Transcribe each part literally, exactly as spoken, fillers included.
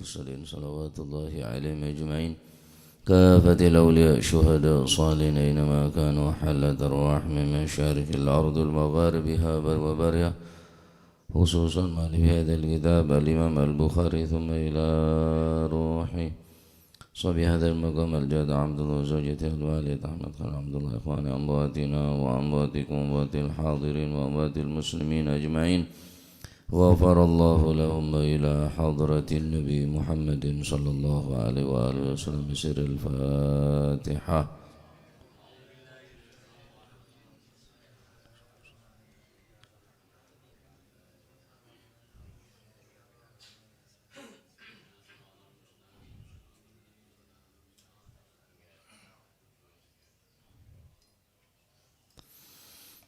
المرسلين صلوات الله عليهم أجمعين. كافة الأولياء الشهداء الصالحين أينما كانوا، حلت أرواحهم من مشارق الأرض ومغاربها بر وبحرها، خصوصا مؤلف هذا الكتاب الإمام البخاري، ثم إلى روح صاحب هذا المقام الجاد عبد الله وزوجته الوالد أحمد خان عبد الله، إخواني أمواتنا وأمواتكم وأموات الحاضرين وأموات المسلمين أجمعين، غفر الله لهم، وإلى حضرة النبي محمد صلى الله عليه وآله وسلم بسر الفاتحة.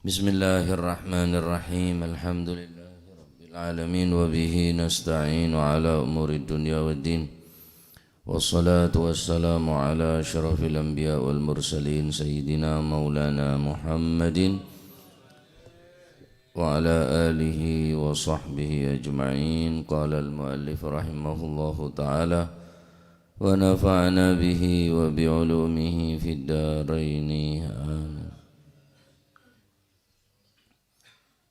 بسم الله الرحمن الرحيم. الحمد لله رب العالمين، وبه نستعين على أمور الدنيا والدين. والصلاة والسلام على أشرف الأنبياء والمرسلين سيدنا مولانا محمد وعلى آله وصحبه أجمعين. قال المؤلف رحمه الله تعالى، ونفعنا به وبعلومه في الدارين. آمين.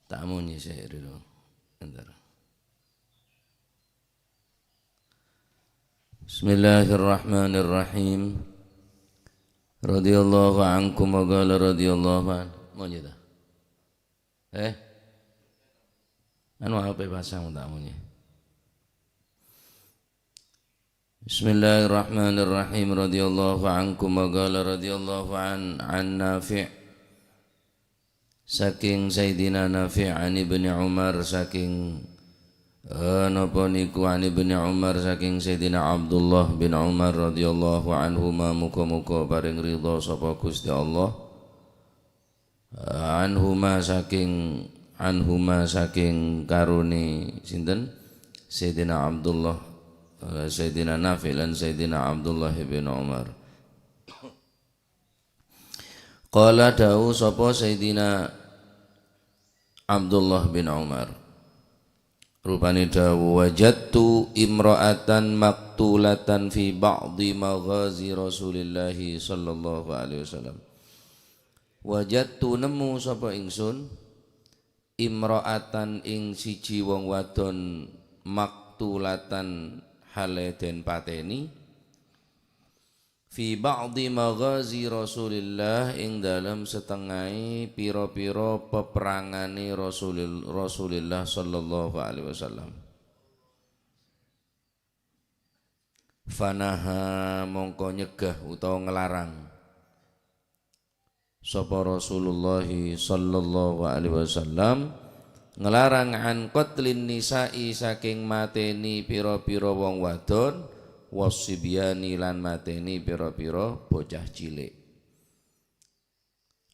Ta' amonye sè' rèya. Bentar. Bismillahirrahmanirrahim. Radhiyallahu ankum wa qala radhiyallahu an. Amonye ta'? Eh? Anu apa pasang ta' amonye? Bismillahirrahmanirrahim. Radhiyallahu ankum wa qala radhiyallahu an, an Nafi'. Saking Sayyidina Nafi' an Ibni Umar, saking, eh, napa niku, an Ibni Umar, saking Sayyidina Abdullah bin Umar radhiyallahu anhuma, muga-muga paring ridha sapa Gusti Allah. Anhuma saking, anhuma saking karone sinten? Sayyidina Abdullah, eh, Sayyidina Nafi' lan Sayyidina Abdullah bin Umar. Qala, dawuh sapa Sayyidina Abdullah bin Umar. Rupane dawuh, "Wajadtu imra'atan maqtulatan fi ba'di maghazi Rasulillahi sallallahu alaihi wasallam." Wajadtu, nemmo sapa ingsun, imra'atan, ing siji wong wadon, maqtulatan, hale den pateni, fi ba'di maghazi Rasulillah, ing dalem setengahe pira-pira peperangane Rasulil-, Rasulillah sallallahu alaihi wasallam. Fanaha, mongko nyegah utawa nglarang sapa Rasulullah sallallahu alaihi wasallam, nglarang an qatlin nisa'i, saking mateni pira-pira wong wadon, wasibyani, lan mateni pira-pira bocah cilik.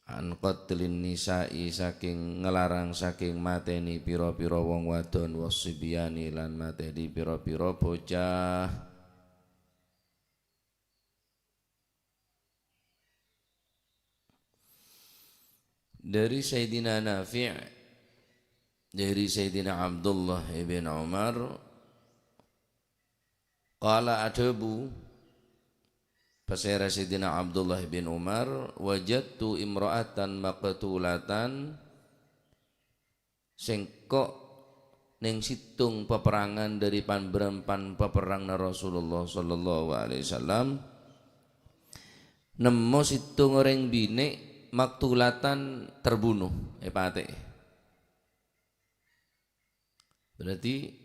An qatlin nisa'i, saking nglarang saking mateni pira-pira wong wadon, wasibyani, lan mateni pira-pira bocah. Dari Sayyidina Nafi', dari Sayyidina Abdullah ibn Umar, qala, adhabu, pasera Sayyidina Abdullah bin Umar, "Wajadtu imra'atan maqtulatan." Sengko' neng settong peperangan dhari pan-barampan peperangna Rasulullah sallallahu alaihi wasallam, nemmo settong oreng bine' maqtulatan, terbunuh, epatee. Berarti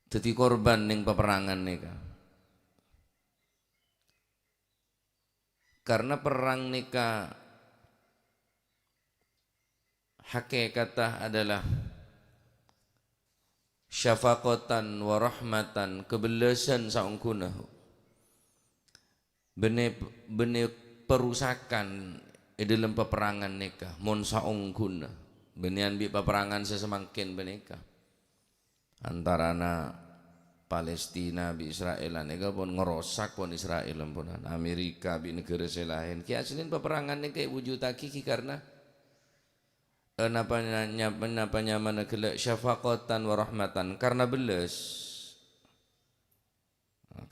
daddi korban neng peperangan neka. Karena perang neka hakikatah adalah syafaqatan wa rahmatan, kebellasan saongghuna. Benne, benne perusakan e dhalem peperangan neka, mon saongghuna. Benne anbi' peperangan se samangken paneka. Antarana Palestina bi' Israel, aneka pon ngerosak pon Israel, amponan. Amerika bi' negara se laen. Ki aslin peperangan neka ewujudagi ki karena, eh, napa nya-, napa nyamana gella' syafaqatan wa rahmatan, karena bellas.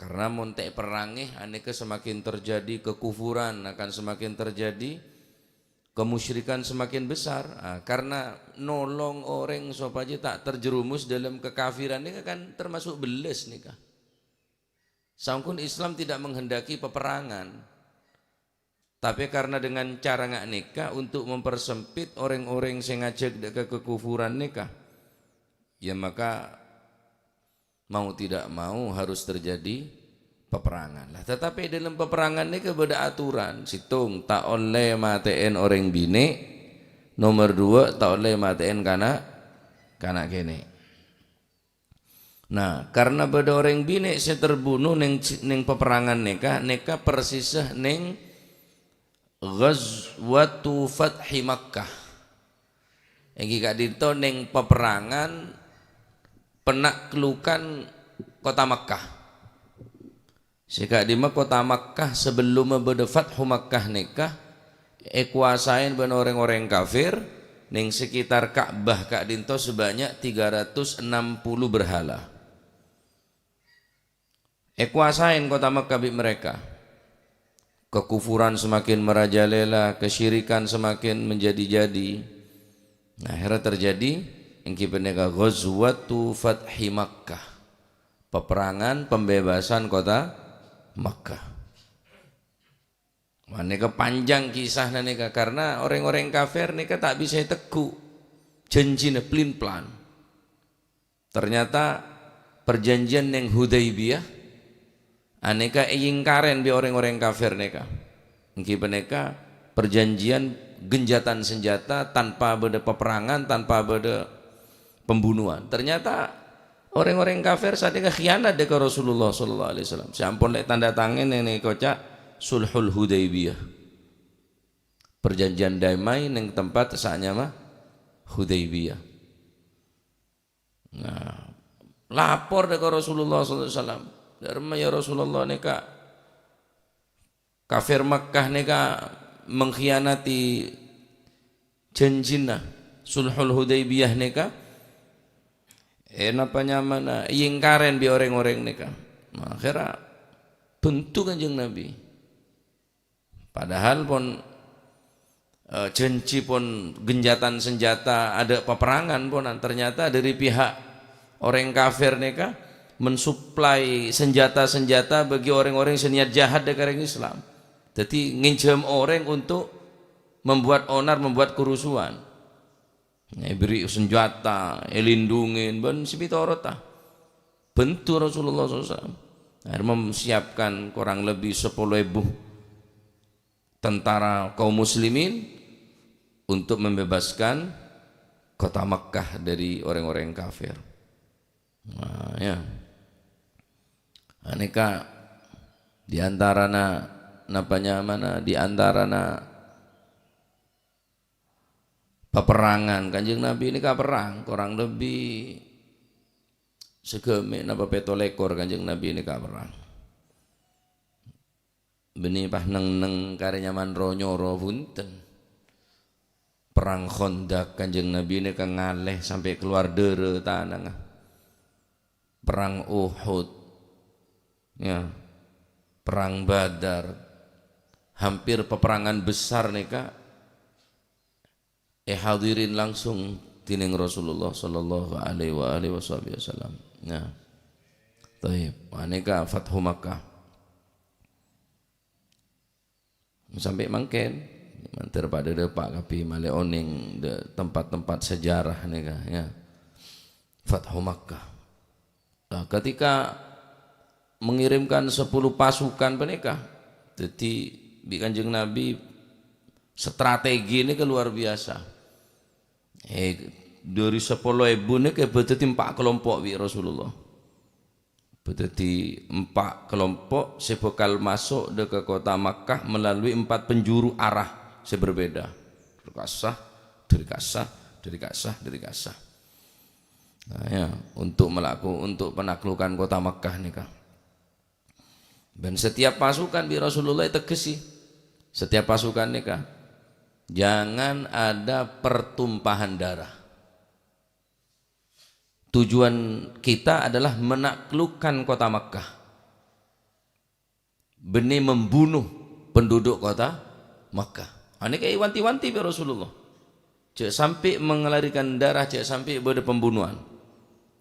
Karena mon ta' èperrangè, anèka semakin terjadi kekufuran, akan semakin terjadi kemusyrikan semakin besar. Ah, karena nolong orèng sopajâ ta' terjerumus dalam kekafiran nèka kan termasuk bellâs nèka. Saongghuna Islam tidak menghendaki peperangan. Tapè karena dengan cara nga' nèka untuk mempersempit orèng-orèng sè ngajhâk dâ' ka kekufuran nèka, ya maka mau tidak mau harus terjadi peperangan. Lah, tetapi dalam peperangan nèka bâdâ aturan. Sèttong, ta' ollè matè'è orèng binè'. Nomor dua, ta' ollè matè'è kana', kana' kènè'. Nah, karena bâdâ orèng binè' sè terbunuh neng, neng peperangan nèka, nèka persisè neng Ghazwatu Fathi Makkah. Èngghi ka'dinto neng peperangan penaklukan kota Makkah. Sè ka'dimma kota Makkah sabellunna bâdâ Fathu Makkah nèka èkowasaè bân orèng-orèng kafir, neng sekitar Ka'bah ka'dinto sebanyak tiga ratus enam puluh berhala. Èkowasaè kota Makkah bi' mereka. Kekufuran semakin merajalela, kesyirikan semakin menjadi-jadi. Nah, akhirnya terjadi èngghi panèka Ghazwatu Fathi Makkah. Peperangan pembebasan kota Makkah. Panèka panjang kisahna nèka, karena orèng-orèng kafir nèka ta' bisa ètegghu' janjina, plin-plan. Ternyata perjanjian neng Hudaibiyah anèka èingkarè bi' orèng-orèng kafir nèka. Èngghi panèka perjanjian genjatan senjata tanpa bâdâ peperangan, tanpa bâdâ pembunuhan. Ternyata orèng-orèng kafir sanèka khianat dâ' ka Rasulullah sallallahu alaihi wasallam. Sè ampon lè' tanda tangan neng, neng koca' Sulhul Hudaibiyah. Perjanjian damai neng tempat sè anyama Hudaibiyah. Nah, lapor dâ' ka Rasulullah sallallahu alaihi wasallam. "Dâ'remma, ya Rasulullah, nèka kafir Makkah nèka mengkhianati janjina Sulhul Hudaibiyah nèka, eh, napa nyamana èingkarè bi' orèng-orèng nèka." Nah, akhirnya bhuntu Kanjeng Nabi. Padahal pon, eh, janji pon genjatan senjata, ada peperangan ponan. Ternyata dari pihak orèng kafir nèka mensuplai senjata-senjata bagi orèng-orèng sè niat jahat dâ' ka orèng Islam. Jadi nginjhâm orèng untuk membuat onar, membuat kerusuhan. Èbèrri' senjata, èlindungè, bân sè mètorot, ah. Bhuntu Rasulullah sallallahu alaihi wasallam. Akhirnya memsiapkan kurang lebih sepuluh ribu tentara kaum muslimin untuk membebaskan kota Makkah dari orang-orang kafir. Nah, ya. Anèka di antarana, napa nyamana, di antarana peperangan. Kanjeng Nabi nèka perang, kurang lebih saghâmè' napa pètto lèkor Kanjeng Nabi nèka perang. Bânnè pas neng-neng karè nyaman ro-nyoro, bhunten. Perang Khandaq Kanjeng Nabi nèka ngalè sampè' kalowar dârâ tanangnga. Perang Uhud, ya, Perang Badar, hampir peperangan besar nèka èhadirin langsung dèning Rasulullah sallallahu alaihi wa alihi wasahbihi wasallam. Nah, thayyib. Wah, nèka Fathu Makkah. Sampè' mangkèn, mandhâr padâ dâpa' kabbhi malè onèng dâ-, tempat-tempat sejarah nèka, ya. Fathu Makkah. Nah, ketika mengirimkan sepuluh pasukan panèka, dhâddhi bi' Kanjeng Nabi strategi nèka luar biasa. Eh, dâri sepuluh èbu nèka èbâdâddhi empa' kalompo' bi' Rasulullah. Èbâdâddhi empa' kalompo' sè bhâkal maso' dâ' ka kota Makkah melalui empat penjuru arah sè berbeda. Dâri ka'issa, dâri ka'issa, dâri ka'issa, dâri ka'issa. Nah, ya, untuk melaku-, untuk penaklukan kota Makkah nèka. Dan setiap pasukan bi' Rasulullah èteggesi, setiap pasukan nèka, jangan ada pertumpahan darah. Tujuan kita adalah menaklukkan kota Makkah. bânnè membunuh penduduk kota Makkah. Anèka èwanti-wanti bi' Rasulullah. Jhâ' sampè' mengalarikan darah, jhâ' sampè' bâdâ pembunuhan.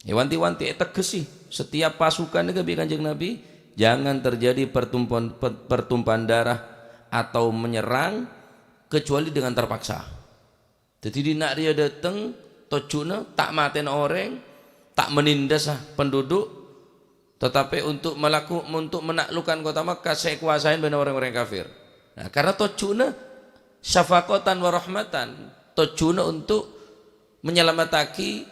Èwanti-wanti, èteggesi, setiap pasukan nèka bi' Kanjeng Nabi, jangan terjadi pertumpahan, per-, pertumpahan darah atau menyerang kecuali dengan terpaksa. Dhâddhi dinna' rèya dâteng, tojjhuna ta' matèna orèng, ta' menindasa penduduk, tetapi untuk melaku-, untuk menaklukkan kota Makkah sè èkowasaè bân orèng-orèng kafir. Nah, karena tojjhuna syafaqatan wa rahmatan, tojjhuna untuk menyelamatagi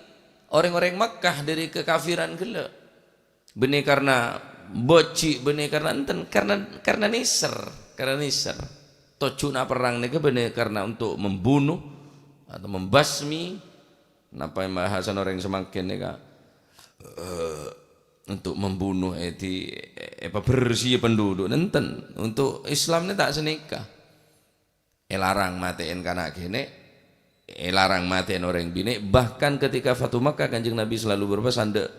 orèng-orèng Makkah dâri kakafiran ghellâ'. Bânnè karna bâji', bânnè karna enten, karna, karna nèser, karna nèser. Tojjhuna perrang nèka bânnè karna untuk membunuh atau membasmi. Napa bahasana orèng samangkèn nèka? Eh, untuk membunuh, èdi-, èpabhersèyè penduduk, nenten. Untuk Islam nè ta' sanèka. Èlarang matè'èn kana' kènè', èlarang matè'èn orèng binè'. Bahkan ketika Fathu Makkah, Kanjeng Nabi selalu berpesan, "Dâ'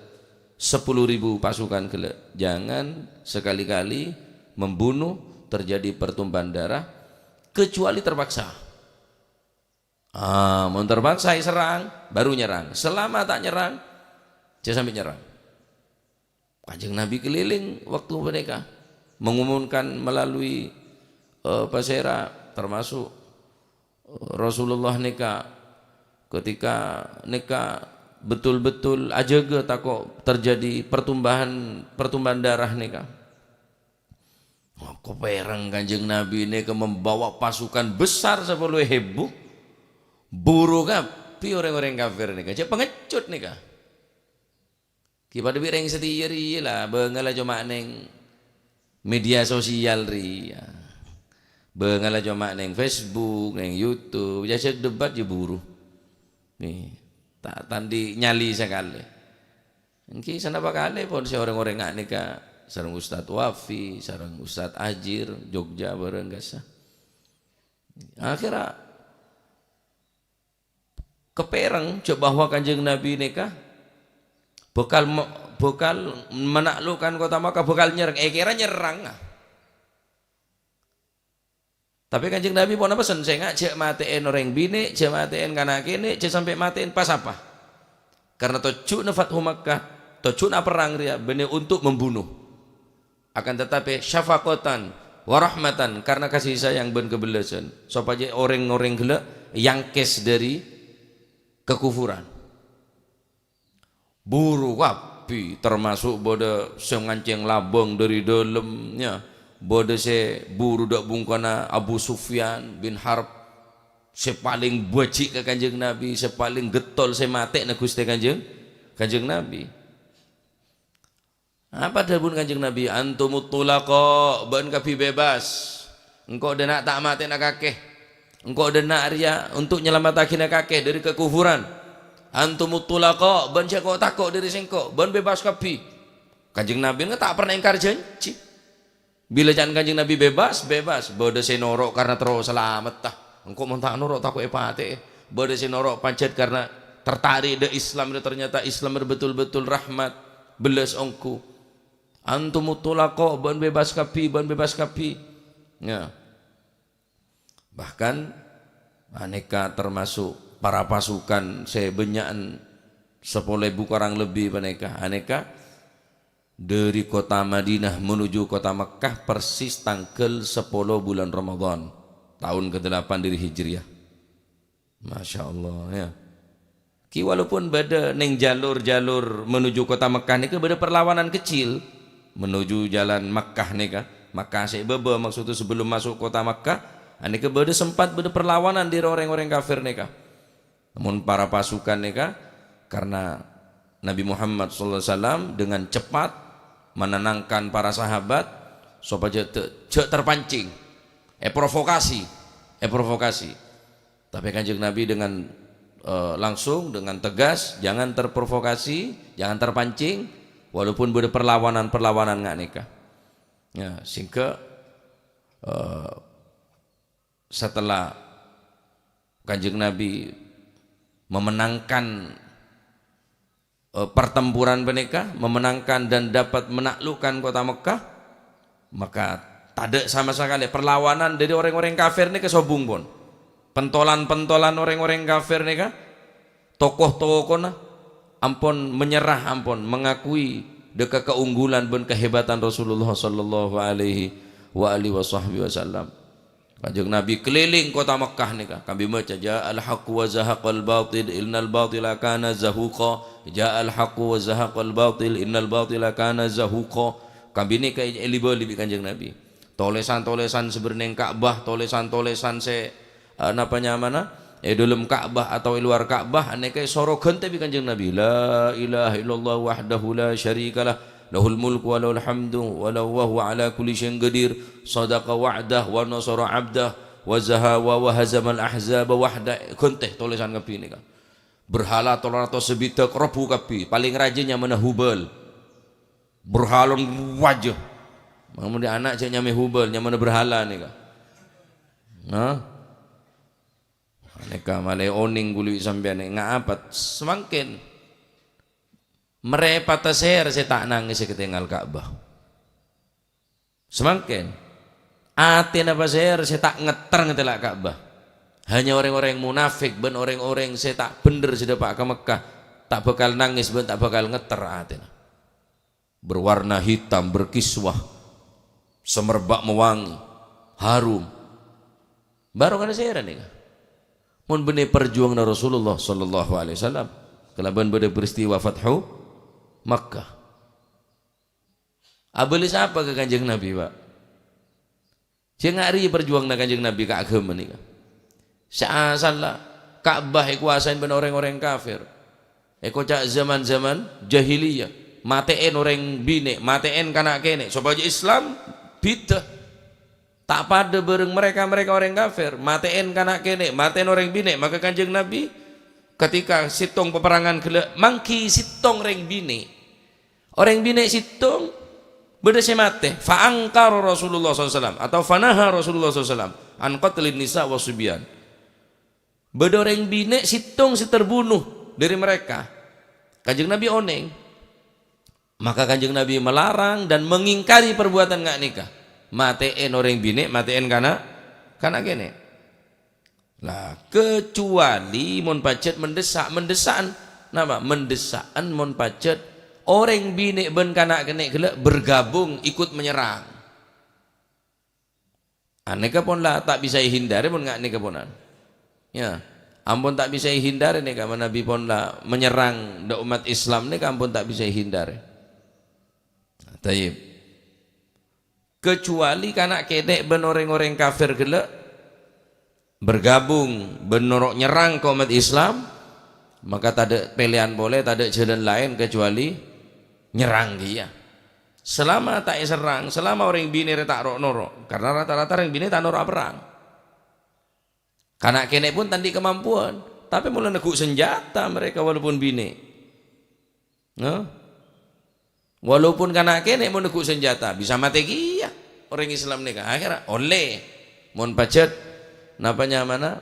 sepuluh ribu pasukan ghellâ'. Jangan sekali-kali membunuh, terjadi pertumpahan darah, kecuali terpaksa." Ah, mon terpaksa èserrang, baru nyerrang. Selama ta' nyerrang, jhâ' sampè' nyerrang. Kanjeng Nabi keliling waktu panèka, mengumumkan melalui, eh, pasèra, termasuk, eh, Rasulullah nèka, ketika nèka betul-betul ajâgâ tako' terjadi pertumbahan, pertumbahan darah nèka. Kepèrèng Kanjeng Nabi nèka membawa pasukan besar sepuluh ribu, buru kabbhi orèng-orèng kafir nèka, jhâ' pangecut nèka. Ghi' padâ bi' rèng satèya rèya la, bângalla coma nèng media sosial rèya. Bângalla coma nèng Facebook, nèng YouTube, jhâ' jhâ' debat jhâ' buru. Nè, ta' ta' andi' nyali sakalè. Ènggi sanapa kalè pon sè orèng-orèng nga' nèka sareng Ustadz Wafi, sareng Ustadz Ajir, Jogja bâreng kassa. Akhèrra kepèrèng jhâ' bahwa Kanjeng Nabi nèka bhâkal me-, bhâkal menaklukkan kota Makkah, bhâkal nyerrang, èkèra nyerrang. Tapè Kanjeng Nabi pon apessen, "Sènga' jhâ' matè'èn orèng binè', jhâ' matè'èn kana' kènè', jhâ' sampè' matè'èn pa-sapa." Karna tojjhuna Fathu Makkah, tojjhuna perrang rèya bânnè untuk membunuh. Akan tetapi, syafaqatan wa rahmatan, karna kasih sayang bân kabellâsân, sopajâ orèng-orèng ghellâ' èangkès dâri kakufuran. Buru kabbhi, termasuk bâdâ sè ngancèng labâng dâri dâlem, ya. Bâdâ sè buru dâ' bungkona Abu Sufyan bin Harb, sè palèng bâji' ka Kanjeng Nabi, sè palèng ghettol sè matè'na Ghustè Kanjeng, Kanjeng Nabi. Apa dhâbuna Kanjeng Nabi? "Antumut thulaqa, bâ'na kabbhi bebas. Engko' dâ' enna' ta' matè'na kakè. Engko' dâ' enna' rèya untuk nyalamettaghina kakè dâri kakufuran. Antumut thulaqa, bâ'na jhâ' ko'-tako' dâri sèngko', bâ'na bebas kabbhi." Kanjeng Nabi ta' pernah èngkar janji. Bilâ ca'na Kanjeng Nabi bebas, bebas. Bâdâ sè noro' karna terro salametta. Engko' mon ta' noro' tako' èpatè'è. Bâdâ sè noro' pajhât karna tertarik dâ' Islam, ternyata Islam betul-betul rahmat, bellas ongghu. "Antumut thulaqa, bâ'na bebas kabbhi, bâ'na bebas kabbhi." Ya. Bahkan, anèka termasuk para pasukan sè bânnya'an sapolo èbu korang lebbi panèka. Anèka dâri kota Madinah menuju kota Makkah persis tangghâl sapolo bulân Ramadhan, taon kedelapan dâri Hijriyah. Masya Allah, ya. Ki walaupun bâdâ neng jalur-jalur menuju kota Makkah nèka bâdâ perlawanan kecil menuju jalan Makkah nèka. Makkah sè bâbâ, maksudnya sebelum masuk kota Makkah, anèka bâdâ sempat bâdâ perlawanan dâri orèng-orèng kafir nèka. Namun para pasukan nèka, karena Nabi Muhammad sallallahu alaihi wasallam dengan cepat menenangkan para sahabat supaya te-, jhâ' terpancing, èprovokasi, èprovokasi. Tapi Kanjeng Nabi dengan, eh, langsung, dengan tegas, "Jangan terprovokasi, jangan terpancing, walaupun bâdâ perlawanan-perlawanan nga' nèka." Ya, sehingga, eh, setelah Kanjeng Nabi memenangkan, eh, pertempuran panèka, memenangkan dan dapat menaklukkan kota Mekah, maka Tadâ' sama sakalè perlawanan dâri rèng-orèng kafir nèka sobung pon. Pentolan-pentolan rèng-orèng kafir nèka, toko-tokona ampon menyerah, ampon mengakui dâ' ka keunggulan bân kahebatan Rasulullah sallallahu alaihi wa alihi wasahbihi wasallam. Kanjeng Nabi keliling kota Mekkah nèka, kaangghuy maca, "Ja'al haqqu wa zahaqal batil, innal batila kana zahuqa. Ja'al haqqu wa zahaqal batil, innal batila kana zahuqa." Kaangghuy nèka èli-bâli bi' Kanjeng Nabi. Tolèsan-tolèsan sè bâdâ neng Ka'bah, tolèsan-tolèsan sè, eh, napa nyamana, è dâlem Ka'bah atau è luar Ka'bah, anèka èsoro ghântè bi' Kanjeng Nabi. "La ilaha illallah wahdahu la syarikalah, lahul mulku wa lahul hamdu, wa lahu wa huwa ala kulli syai'in qadir, sadaqa wa'dah, wa nasara abdah, wa zaha-, wa, wa hazamal ahzaba wahda." Ghântè tolèsan kabbhi nèka. Berhala tello ratos sabidhâk robu kabbhi, palèng rajâ nyamana Hubal. Berhala wajah. Mangkana ana' jhâ' nyamaè Hubal, nyamana berhala nèka. Nah. Nèka malè onèng kulâ sampèyan nèka ngapèt. Samangkèn. Marè pata sèr sè ta' nangès sè katèngal Ka'bah. Samangkèn. Atèna pasèr sè ta' ngetter ngatèla' Ka'bah. Hanya orèng-orèng munafik bân orèng-orèng sè ta' bhendher sè dâpa' ka Mekkah, ta' bhâkal nangès bân ta' bhâkal ngetter atèna. Berwarna hitam, berkiswah, semerbak mewangi, harum. Bhârâ kana sèra nèka? Mon bânnè parjuwanganna Rasulullah sallallahu alaihi wasallam kalabân bâdâ peristiwa Fathu Makkah. Abâli sapa ka Kanjeng Nabi, Pak? Jhâ' nga' rèya parjuwanganna Kanjeng Nabi ka aghâma nèka. Sè asalla Ka'bah èkowasaè bân orèng-orèng kafir. Èkoca' zaman-zaman jahiliyah, matè'èn orèng binè', matè'èn kana' kènè', sopajâ Islam bhidhâ. Ta' padâ bâreng mereka-mereka orèng kafir, matè'èn kana' kènè', matè'èn orèng binè'. Maka Kanjeng Nabi, ketika sèttong paperangan ghellâ', mangghi sèttong orèng binè'. Orèng binè' sèttong bâdâ sè matè. Fa angkara Rasulullah sallallahu alaihi wasallam atau fa naha Rasulullah sallallahu alaihi wasallam an qatlin nisa wa subyan. Bâdâ orèng binè' sèttong sè terbunuh dâri mereka. Kanjeng Nabi onèng. Maka Kanjeng Nabi melarang dan mengingkari perbuatan nga' nèka. Matè'èn orèng binè', matè'èn kana', kana' kènè'. Lah, kecuali mon pajhât mendesa', mendesa'an. Napa? Mendesa'an mon pajhât orèng binè' bân kana' kènè' ghellâ' bergabung ikut menyerang. Anèka pon la ta' bisa èhindârè mon nga' nèka ponan. Ya, ampon ta' bisa èhindârè nèka manabi pon la menyerang dâ' ommat Islam nèka ampon ta' bisa èhindârè. Tayyib. Kecuali kana' kènè' bân orèng-orèng kafir ghellâ' bergabung bân noro' nyerrang ka ommat Islam, maka tadâ' pèlèyan polè, tadâ' jhâlân laèn kecuali nyerrang kèya. Selama ta' èserrang, selama orèng binè' rè ta' ro'-noro', karena rata-rata orèng binè' ta' noro' aperrang. Kana' kènè' pon ta' andi' kamampuan, tapè mola neggu' sanjhâta mereka walaupun binè'. Nah, walaupun kana' kènè' mon neggu' sanjhâta, bisa matè kèya orèng Islam nèka. Akhèrra ollè mon pajhât, napa nyamana,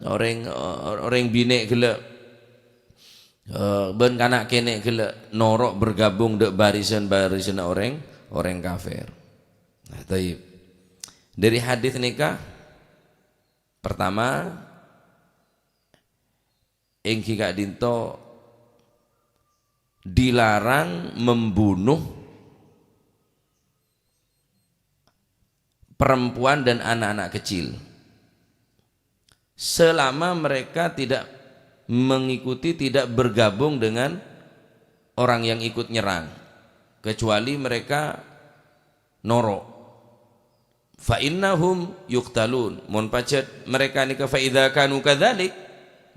orèng, orèng binè' ghellâ', eh, bân kana' kènè' ghellâ' noro' bergabung dâ' barisan-barisanna orèng, orèng kafir. Nah, tayyib. Dâri hadis nèka, pertama, èngghi ka'dinto dilarang membunuh perempuan dan anak-anak kecil selama mereka tidak mengikuti, tidak bergabung dengan orang yang ikut nyerang, kecuali mereka noro'. Fa innahum yuqtalun. Mon pajhât mereka nèka fa idza kanu kadzalik,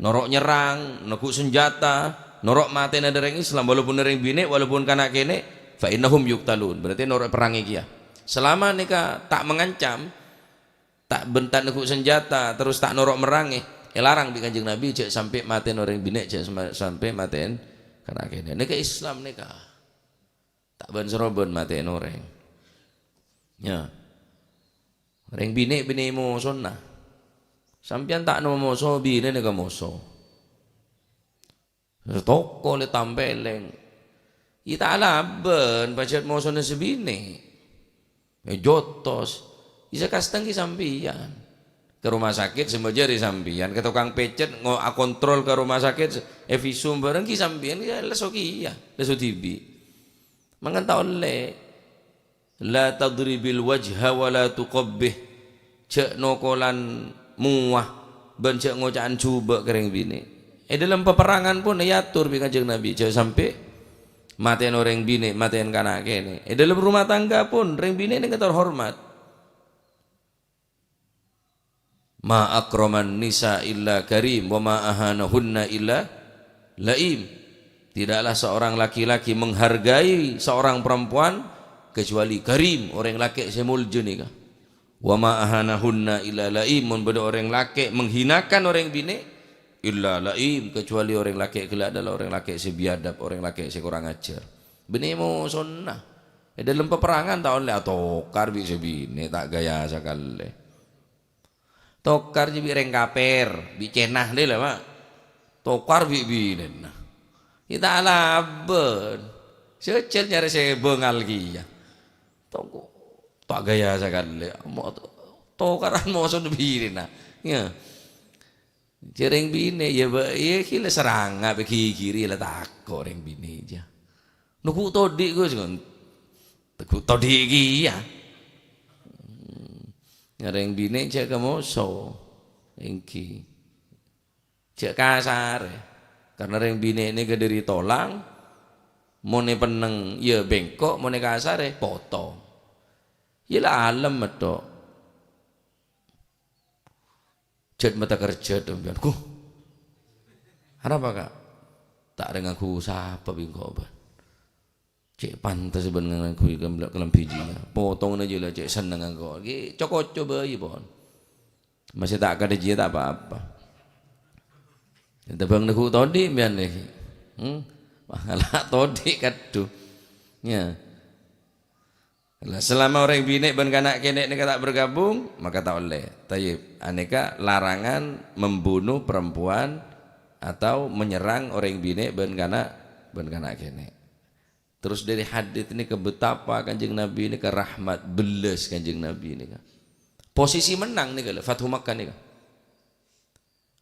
noro' nyerrang, neggu' sanjhâta, noro' matèna dâ' rèng Islam, walaupun rèng binè', walaupun kana' kènè', fa innahum yuqtalun. Berarti noro' perrangè kèya. Selama nèka ta' mengancam, ta' bân ta' neggu' sanjhâta, terros ta' noro' merrangè, èlarang bi' Kanjeng Nabi jhâ' sampè' matèn orèng binè', jhâ' sama-, sampè' matèn kana' kènè'. Nèka Islam nèka. Ta' bân-sarobân matè'èn orèng. Ya. Orèng binè' binè' mosona. Sampèyan ta' nomoso binè' nèka moso. Toko lè tampèlèng. Iyâ ta' alabân pajhât mosona sè binè'. Èjotos. Bisa kasta ènggi sampèyan. Ka rumah sakit sè mbâjâri sampèyan, ka tokang pècèt ngo-, akontrol ka rumah sakit, è visum bhâreng ènggi sampèyan, ya lesso kèya, lesso dhibi'. Mangkana ta' ollè. "La tadribil wajha wa la tuqabbih." Jhâ' nokolan mowa bân jhâ' ngoca'an jhubâ' ka rèng binè'. È dhâlem paperrangan pon èator bi' Kanjeng Nabi, jhâ' sampè' matè'an orèng binè', matè'an kana' kènè'. È dhâlem rumah tangga pon, rèng binè' nèka terhormat. "Ma akraman nisa illa karim, wa ma ahanahunna illa la'im." Tidaklah seorang laki-laki menghargai seorang perempuan kecuali karim, orèng lakè' sè molja nèka. "Wa ma ahanahunna illa la'im," mon bâdâ orèng lakè' menghinakan orèng binè', illa la'im, kecuali orèng lakè' ghellâ' adalah orèng lakè' sè biadab, orèng lakè' sè korang ajhâr. Binè' mosona. È dhâlem paperrangan ta' ollè atokar bi' sè binè', ta' ghâjâ sakalè. Tokar jiyâ bi' rèng kapèr, bi' Cèna dhâlâ, Pa'. Tokar bi' binèna. Yâ ta' alabân. Sè jhâl nyarè sè bângal kèya. Toko-, ta' ghâjâ sakalè. Mo-, tokaran mosona binèna. Yâ. Jhâ' rèng binè', yâ, Bâ', yâ, ghi' la serranga, bâ' ghighiri, la tako' rèng binè', jhâ'. Nèghu' todi', Gus, ngon-, nèghu' todi' kèya. Hmm. Rèng binè' jhâ' ka moso, ènggi. Jhâ' kasarè. Karna rèng binè' nèka dhâri tolang, mon è penneng, yâ, bengko', mon è kasarè, potong. Yâ, la alem, metto. Jhât mata kerjhât, sampèyan. "Guh, arapa, Ka'?" "Ta' rèng ngangghuy sapa bi' engko', Bân. Cè' pantes bân ngangghuy kalem-, kalambhi jiyâ. Potonganna jiyâ la cè' sennengnga engko'. Ghi' co-koco bhâi, pon. Masè ta' kadhâ jiyâ ta' pa-apa." Tèmbhâng nèghu' todi' sampèyan, nè. Hmm? Wah, ngala' todi' kadhu. Yâ. Lah, selama orèng binè' bân kana' kènè' nèka ta' bergabung, maka ta' ollè. Thayyib, anèka larangan membunuh perempuan atau menyerang orèng binè' bân kana', bân kana' kènè'. Terros dhâri hadits nèka betapa Kanjeng Nabi nèka rahmat, bellas Kanjeng Nabi nèka. Posisi mennang nèka lho, Fathu Makkah nèka.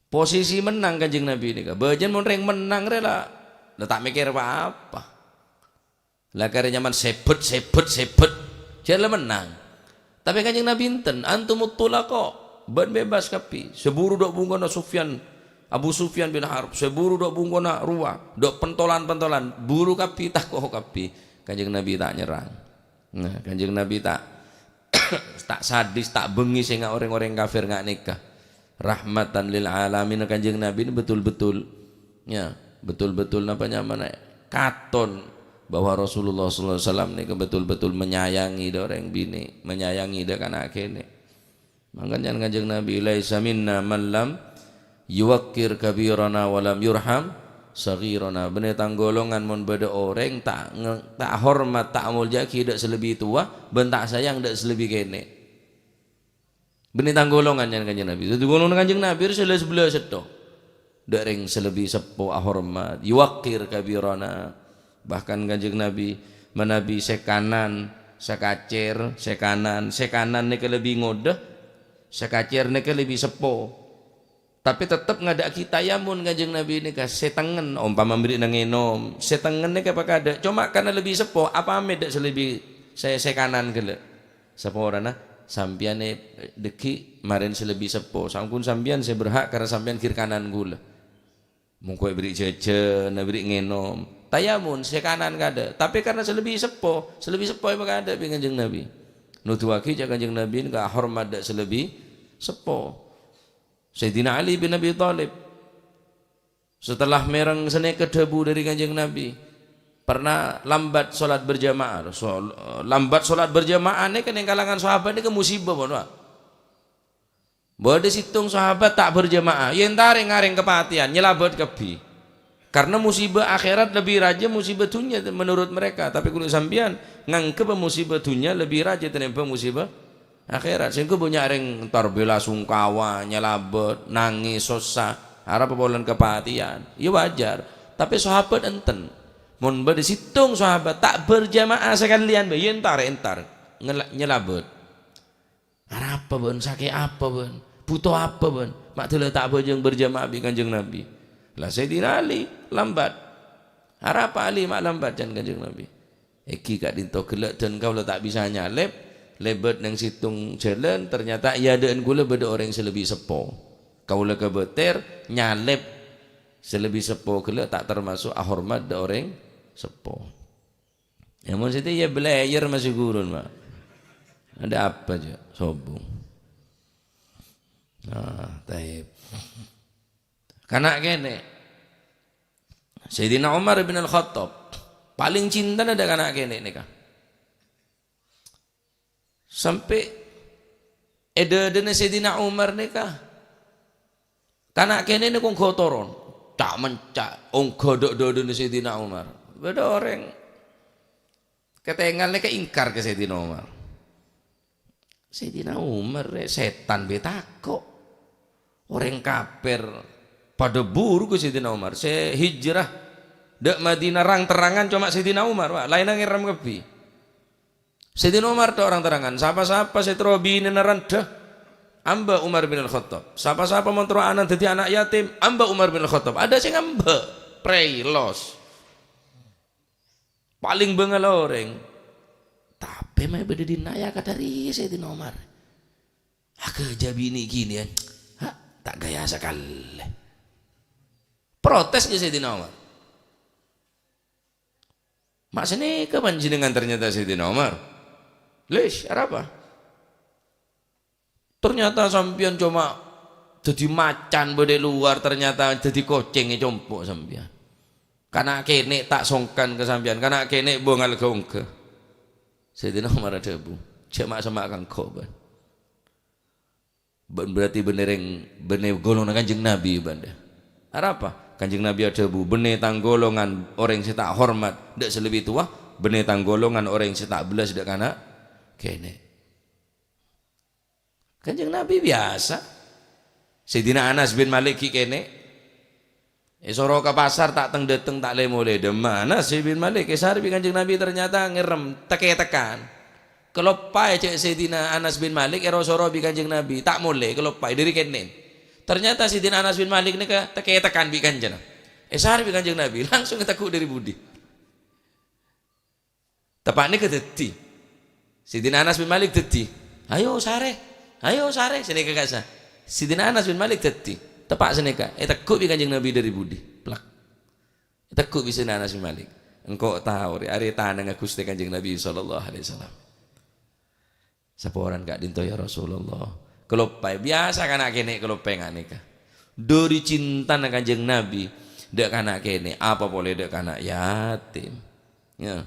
Posisi mennang Kanjeng Nabi nèka. Bâjâna mon rèng mennang rè la, la ta' mèkkèr pa-apa. La karè nyamana sèbât, sèbât, sèbât. Jhâ' la mennang. Tapè Kanjeng Nabi enten, "Antumut thulaqa." Bâ'na bebas kabbhi. Sè buru dâ' bungkona Sufyan, Abu Sufyan bin Harb. Sè buru dâ' bungkona rowa. Dâ' pentolan-pentolan. Buru kabbhi, tako' kabbhi. Kanjeng Nabi ta' nyerrang. Nah, Kanjeng Nabi ta', ta' sadis, ta' bengngis enga' orèng-orèng kafir nga' nèka. Rahmatan lil alamin, Kanjeng Nabi ini betul-betul, ya, betul-betul napa nyamana, katon bahwa Rasulullah sallallahu alaihi wasallam nèka betul-betul menyayangi dâ' orèng binè', menyayangi dâ' kana' kènè'. Mangkana Kanjeng Nabi, "Laisa minna man lam yuwaqqir kabirana wa lam yurham saghirana." Bânnè tang golongan mon bâdâ orèng ta' nge-, ta' hormat, ta' amolja'aghi dâ' sè lebbi towa, bân ta' sayang dâ' sè lebbi kènè'. Bânnè tang golongan, nyarè Kanjeng Nabi. Dhâddhi golongan Kanjeng Nabi rè sè la sabellâ sèttong. Dâ' rèng sè lebbi seppo ahormat, yuwaqqir kabirana. Bahkan Kanjeng Nabi manabi sè kanan, sè kacèr, sè kanan, sè kanan nèka lebbi ngodâ, sè kacèr nèka lebbi seppo. Tapè tettep ngadâ'aghi tayammum Kanjeng Nabi nèka sè tengngen, ompama bârri'na ngènom, sè tengngen nèka pakadâ', coma karna lebbi seppo, apamèt dâ' sè lebbi sè, sè kanan ghellâ'. Saporana, sampèyan è, dhâggi' marèn sè lebbi seppo. Sampun sampèyan sè berhak karna sampèyan kiri kanan ghulâ. Mongko èbherri' jhâjhân, èbherri' ngènom. Tayammum, sè kanan kadâ'. Tapè karna sè lebbi seppo, sè lebbi seppo èpakadâ' bi' Kanjeng Nabi. Noduwâghi jhâ' Kanjeng Nabi nèka ahormat dâ' sè lebbi seppo. Sayyidina Ali bin Abi Thalib. Setelah mèreng sanèka dhâbu dhâri Kanjeng Nabi, pernah lambat sholat berjamaah. Sol-, lambat sholat berjamaah nèka neng kalangan sahabat nèka musibah, mon, Pak. Bâdâ sèttong sahabat ta' berjamaah, yèn tarè ngarèng kapatèyan, nyalabât kabbhi. Karna musibah akhèrat lebbi rajâ musibah dhunnya menurut mereka. Tapè kaulâ sampèyan nganggep musibah dhunnya lebbi rajâ tènèmbhâng musibah akhèrat. Sèngko bânnya' rèng entar bela sungkawa, nyalabât, nangès, sossa, arapa polana kapatèyan. Iyâ wajar. Tapè sahabat enten. Mon bâdâ sèttong sahabat ta' berjamaah sakalèyan bhâi, yèn tarè entar ngela-, nyalabât. Apa bâ'ân? Sakè' apa bâ'ân? Bhuto apa bâ'ân? Ma' dâlâ ta' abhâjâng berjamaah bi' Kanjeng Nabi. Lah, Sayyidina Ali lambat. Arapa Ali ma' lambat can Kanjeng Nabi? Èngghi ka'dinto ghellâ' dân kaulâ ta' bisa nyalèp, lèbât neng sèttong jhâlân, ternyata è adâ'ân kaulâ bâdâ orèng sè lebbi seppo. Kaulâ kabâter nyalèp sè lebbi seppo ghellâ' ta' tamaso' ahormat dâ' orèng seppo. Ya, mon sèdhâ ya belayer masih gurun, Pak. Ada apa, Cak? Sobung. Nah, taib. Kana' kènè'. Sayyidina Umar bin Al-Khattab. Palèng cintana dâ' kana' kènè' nèka. Sampè' è dâdâna Sayyidina Umar nèka, kana' kènè' nèka ongghâ toron. Ca'-menca' ongghâ dâ'-, dâdâna Sayyidina Umar. Bâdâ orèng katèngal nèka ingkar ka Sayyidina Umar. Sayyidina Umar rè sètan bhâi tako'. Orèng kafir padâ buru ka Sayyidina Umar. Sè hijrah dâ' Madinah rang-terrangan coma Sayyidina Umar, Pak. Laènna ngèrèm kabbhi. Sayyidina Umar tok rang-terrangan. Sapa-sapa sè terro binèna randhâ, amba Umar bin Al-Khattab. Sapa-sapa mon terro ana'na dhâddhi ana' yatim, amba Umar bin Al-Khattab. Adâ' sè ngamba. Prèlos. Palèng bângal orèng. Tapè ma' bâdâ dinna' ya kadhâri Sayyidina Umar. Aghâjâ binè' ghini, ya. Ha, ta' ghâjâ sakalè. Protes ka Sayyidina Umar. "Ma' sanèka panjhennengngan ternyata Sayyidina Umar?" "Lèsh, arapa?" "Ternyata sampèyan coma dhâddhi macan bâdâ è lowar, ternyata dhâddhi kocèng è compo' sampèyan. Kana' kènè' ta' songkan ka sampèyan, kana' kènè' bângal ghâ-ongghâ." Sayyidina Umar adhâbu, "Jhâ' ma'-, semma' ka engko', bân. Bân berarti bânnè rèng, bânnè golonganna Kanjeng Nabi, bân." "Arapa?" "Kanjeng Nabi adhâbu, 'Bânnè tang golongan orèng sè ta' hormat dâ' sè lebbi towa, bânnè tang golongan orèng sè ta' bellas dâ' kana' kènè'.'" Kanjeng Nabi biyasa. Sayyidina Anas bin Malik ghi' kènè'. Èsoro ka pasar, ta' teng-dâteng, ta' lè-molè. Dâmma Anas bin Malik, èsarè bi' Kanjeng Nabi ternyata ngèrèm, tè-kètèkan. Kaloppaè jhâ' Sayyidina Anas bin Malik èro-soro bi' Kanjeng Nabi, ta' molè, kaloppaè dâri kènè'. Ternyata Sayyidina Anas bin Malik nèka tè-kètèkan bi' Kanjeng. Èsarè bi' Kanjeng Nabi, langsung ètegghu' dâri budi. Teppa'na kadhâddhi. Sayyidina Anas bin Malik dhâddhi. "Ayo, sarè. Ayo, sarè." Sanèka ka'issa'. Sayyidina Anas bin Malik dhâddhi. Teppa' sanèka. Ètegghu' bi' Kanjeng Nabi dâri budi. Plak. Ètegghu' bi' Sayyidina Anas bin Malik. "Engko' tao, rè, arè tanangnga Ghustè Kanjeng Nabi sallallahu alaihi wasallam." Saporana ka'dinto, "Ya Rasulullah, kaloppaè, biyasa kana' kènè' kaloppaè nga' nèka. Dâri cintana Kanjeng Nabi dâ' kana' kènè', apa polè dâ' kana' yatim. Ya.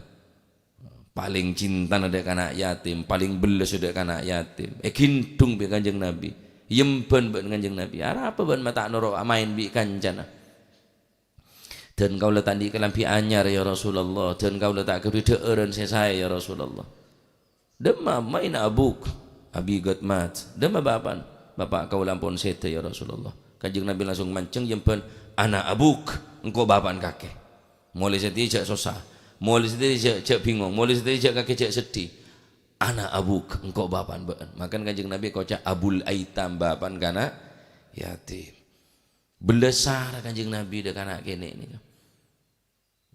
Palèng cintana dâ' kana' yatim, palèng bellassa dâ' kana' yatim. Èghindhung bi' Kanjeng Nabi. Èyembhân bân Kanjeng Nabi. Arapa bân ma' ta' noro' amaèn bi' kancana?" "Dân kaulâ ta' andi' kalambhi anyar, ya Rasulullah. Dân kaulâ ta' ghâbây dhâ'ârân sè saè, ya Rasulullah." "Dâmma, aina abuk?" "Abi qad mat." "Dâmma bapa'na?" "Bapa' kaulâ ampon sèdhâ, ya Rasulullah." Kanjeng Nabi langsung manjheng èyembhân, "Ana abuk, engko' bapa'na kakè." Molè satèya jhâ' sossa. Molè satèya jhâ', jhâ' bingong. Molè satèya jhâ' kakè jhâ' seddhi. "Ana abuk, engko' bapa'na bâ'na." Mangkana Kanjeng Nabi koca' Abul Aitam, bapa'na kana' yatim. Bellassa Kanjeng Nabi dâ' kana' kènè' nèka.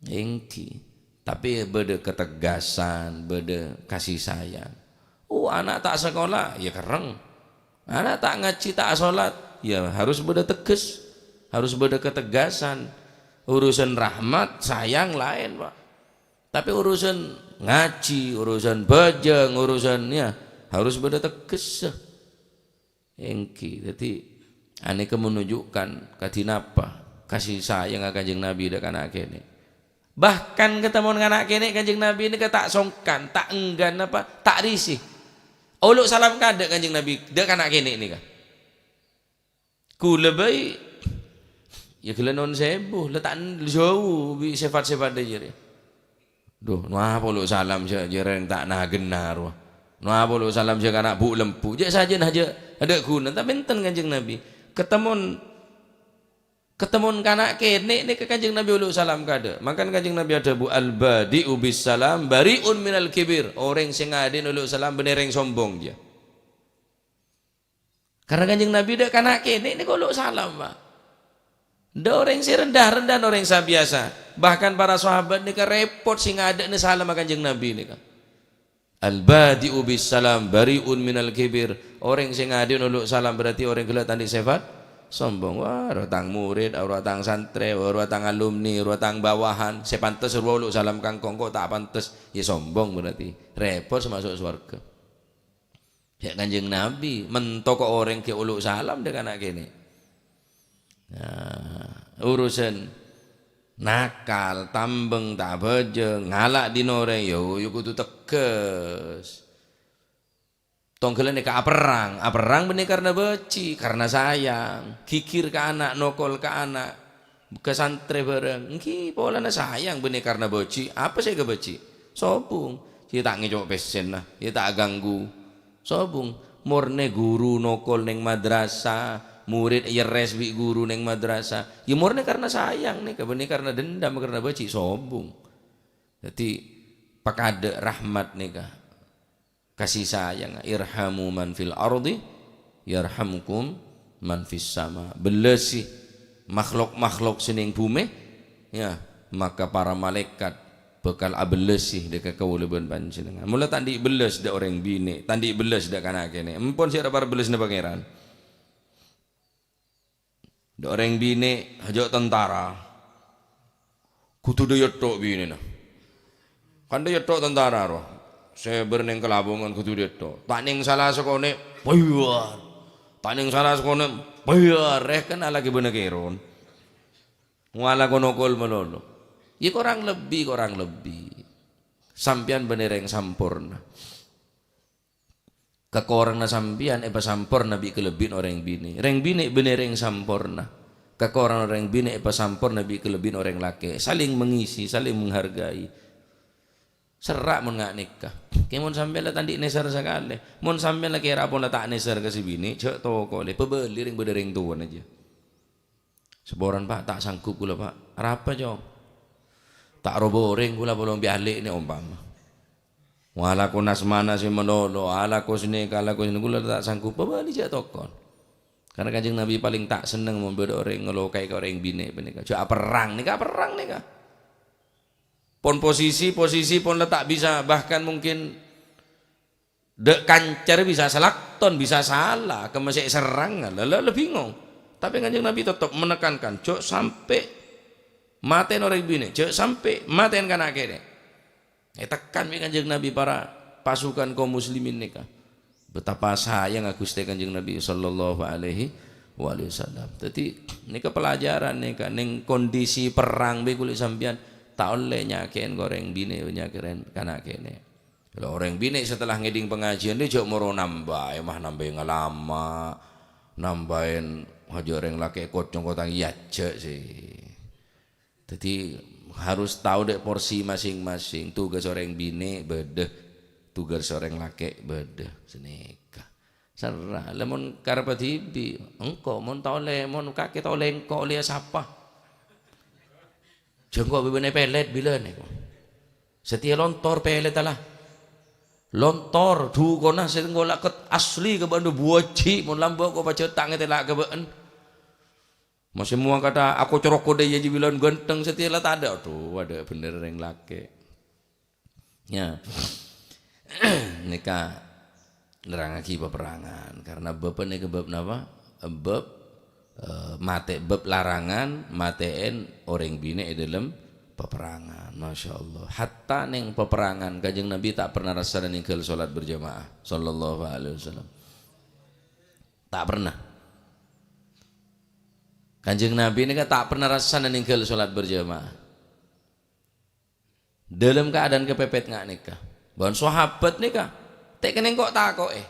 Èngghi. Tapè bâdâ ketegasan, bâdâ kasih sayang. Oh, ana' ta' sakola, ya kerrèng. Ana' ta' ngajhi, ta' asolat, ya harus bâdâ tegas, harus bâdâ ketegasan. Urusan rahmat, sayang laèn, Pak. Tapè urusan ngajhi, urusan bhâjâng, urusan, ya, harus bâdâ tegas. Èngghi. Dhâddhi, anèka menunjukkan kadhi napa kasih sayangnga Kanjeng Nabi dâ' kana' kènè'. Bahkan katemmo kana' kènè' Kanjeng Nabi nèka ta' songkan, ta' enggan apa, ta' risih. Olo' salam kaadâ' Kanjeng Nabi dâ' kana' kènè' nèka. Kaulâ bhâi, ya ghellâ' non sèbu, la ta' jhâu bi' sèfat-sèfat jârèya. Dhu, no apa olo' salam sè jârèng ta' na-ghennâ rowa. No apa olo' salam sè kana' bu'-lembu'. Jhâ' sajân hajâ adâ' ghuna, tapè enten Kanjeng Nabi. Katemmo, katemmo kana' kènè' nèka Kanjeng Nabi olo' salam kaadâ'. Mangkana Kanjeng Nabi adhâbu, "Al-badi'u bis salam bari'un minal kibir." Orèng sè ngaadâ'ân olo' salam bânnè rèng sombong, jâ. Karena Kanjeng Nabi dâ' kana' kènè' nèko lo' salam, Pak. Dâ' orèng sè rendah-rendah, orèng sè biyasa. Bahkan para sahabat nèka repot sè ngadâ'na salam ka Kanjeng Nabi nèka. "Al-badi'u bis salam bari'un minal kibir." Orèng sè ngadâ'na lo' salam berarti orèng ghellâ' ta' andi' sèfat sombong. Wah, rowa tang murid, rowa tang santrè, rowa tang alumni, rowa tang bawahan. Sè pantes rowa lo' salam ka engko', engko' ta' pantes. Ya sombong berarti. Repot sè maso' sowarghâ. Ya Kanjeng Nabi, mènto ka orèng ghi' olo' salam dâ' kana' kènè'. Nah, urusan nakal, tambeng, ta' abhâjâng, ngala' dhin orèng, ya, ya kodhu teggâs. Tongghâllâ nèka aperrang, aperrang bânnè karna bâji', karna sayang, ghighir ka ana', nokol ka ana'. Ka santrè bhârâng, èngghi polana sayang bânnè karna bâji'. Apa sè èkabâji'? Sobung. Yâ ta' ngèco' pèssèna, yâ ta' ganggu. Sobung. Mornè ghuru nokol neng madrasah, murid èyerres bi' ghuru neng madrasah. Yâ mornè karna sayang nèka, bânnè karna dendam, karna bâji', sobung. Dhâddhi, pakadâ' rahmat nèka. Kasih sayang, "Irhamu man fil ardi, yarhamkum man fis sama." Bellâsi makhlok-makhlok sè neng bhumè, ya, maka para malaikat bhâkal abellâsi dâ' ka kaulâ bân panjhennengngan. Mola ta' andi' bellâs dâ' orèng binè', ta' andi' bellâs dâ' kana' kènè'. Empon sè èparbellâsana Pangèran. Dâ' orèng binè' hajâ' tentara. Kodhu dâ' èyetto' binèna. Kan dâ' èyetto' tentara, rowa. Sè bâr neng kalabungan kodhu dâ' èyetto'. Ta' neng sala sakonè', bâyyar. Ta' neng sala sakonè', bâyyar. Eh, kan alaghi bâna kèron. Ngala' ko nokol malolo. Ya, korang lebbi, korang lebbi. Sampèyan bânnè rèng samporna. Kakoranganna sampèyan èpasamporna bi' kalebbiyânna orèng binè'. Rèng binè' bânnè rèng samporna. Kakoranganna orèng binè' èpasamporna bi' kalebbiyânna orèng lakè'. Saling mengisi, saling menghargai. Serra' mon nga' nèka. Kè mon sampèyan la ta' andi' nèser sakalè. Mon sampèyan la kèra pon la ta' nèser ka sè binè', jhâ' tokole. Pabâli rèng bâdâ rèng towana jiyâ. Saporana, Pak, ta' sanggup kaulâ, Pak. Arapa, Cong? Ta' rowa orèng kaulâ polong bi' alè' nè ompama. Wah, alako nas-manas sè malolo, alako sanèka, alako sanèka, kaulâ ta' sanggup. Pabâli jhâ' tokon. Karena Kanjeng Nabi palèng ta' senneng mon bâdâ orèng ngelokai ka orèng binè' panèka. Jhâ' aperrang nèka, aperrang nèka. Pon posisi, posisi pon la ta' bisa, bahkan mungkin dâ' kanca rè bisa salakton, bisa sala, kemma sè èserrang, la, la, la bingung. Tapè Kanjeng Nabi tettep menekankan, "Jhâ' sampè' matèn orèng binè', jhâ' sampè' matèn kana' kènè'." Ètekan bi' Kanjeng Nabi para pasukan kaum muslimin nèka. Betapa sayangnga Ghustè Kanjeng Nabi sallallahu alaihi wa alihi wasallam. Dhâddhi, nèka pelajaran nèka, neng kondisi perrang bi' kulâ sampèyan ta' ollè nyakè'è orèng binè', nyakè'è kana' kènè'. Lha, orèng binè' setelah ngèdhing pangajiân, dhi jhâ' moro nambâi, mah nambâi ngalama', nambâi hajâ orèng lakè' kocong kotang, iyâ jhâ' sè. Dhâddhi, harus tao dâ' porsi masing-masing. Tugas orèng binè' bâdâ, tugas orèng lakè' bâdâ. Sanèka. Serra. Lha, mon karebbhâ dhibi', engko', mon ta' ollè, mon kakè ta' ollè engko', ollè sapa? Jhâ' engko' bâbâna pèlèt bilâ nèko. Satèya lontor pèlèt, ala. Lontor, dhukona sè engko' la ket asli ka bâ'na buwâji', mon lambâ' ko' pajhât ta' ngatèla' ka bâ'na. Masè mowa kata ako coroko dâ' iyâ jibilan ganteng satèya la tadâ'. Adhu, adâ' bhender rèng lakè'. Ya. Nèka nerrangngaghi paperrangan. Karena bab nèka bab napa? Bab, eh, matè, bab larangan matè'è orèng binè' è dâlem paperrangan. Masya Allah. Hatta neng paperrangan Kanjeng Nabi ta' pernah rassana nèngghâl sholat berjamaah. Sallallahu alaihi wasallam. Ta' pernah. Kanjeng Nabi nèka ta' pernah rassana nèngghâl sholat berjamaah. Dâlem keadaan kapèpèt nga' nèka. Bân sahabat nèka, ta' kènèng ko' tako'è.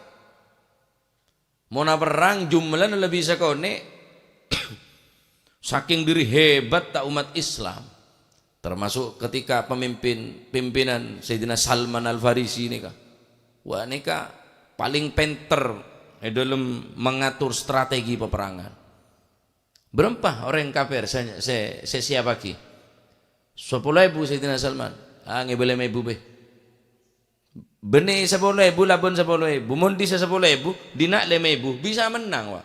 Mon aperrang jumlana lebbi sakonè', saking dhâri hebatta umat Islam, termasuk ketika pemimpin, pimpinan Sayyidina Salman Al-Farisi nèka. Wah, nèka paling pènter è dâlem mengatur strategi peperangan. Bârâmpa orèng kafir sè, sè, sè siappaghi? Sapolo èbu Sayyidina Salman. Ah, ngèbâ lèma èbu bhâi. Bânnè sapolo èbu, labân sapolo èbu. Mon dhisa sapolo èbu, dinna' lèma èbu. Bisa mennang, wa.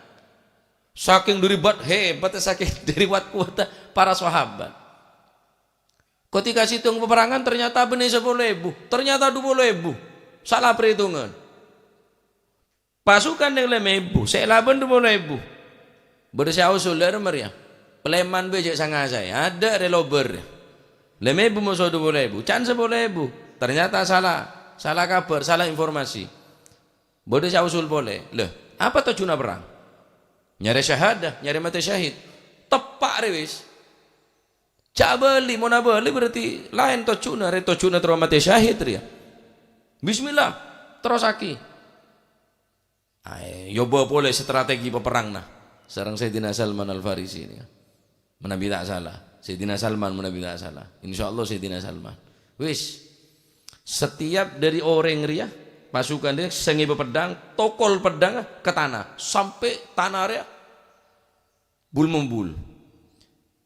Sakèng dhâri wat hebat, sakèng dhâri wat kuwatta para sahabat. Ketika sèttong paperangan, ternyata bânnè sapolo èbu, ternyata dupolo èbu. Sala parètongan. Pasukan neng lèma èbu, sè labân dupolo èbu. Bâdâ sè ausul, dâ' remma rèya. Palèman bhâi jhâ' sanga saè. Adâ' rè lobâr. Lèma èbu moso dupolo èbu, can sapolo èbu. Ternyata sala, sala kabhâr, sala informasi. Bâdâ sè ausul polè. Lha, apa tojjhuna perrang? Nyarè syahadah, nyarè matè syahid. Teppa' rè wis. Jhâ' abâli, mon abâli berarti laèn tojjhuna, rè tojjhuna terro matè syahid rèya. Bismillah, terrossaghi. Aè, yobâ polè strategi paperrangna sareng Sayyidina Salman Al-Farisi nèka. Manabi ta' sala, Sayyidina Salman manabi ta' sala. Insyaallah Sayyidina Salman. Wis, setiap dhâri orèng rèya, pasukan rèya sè ngibâ peddhâng, tokol peddhângnga ka tana, sampè' tana rèya bul-mombul.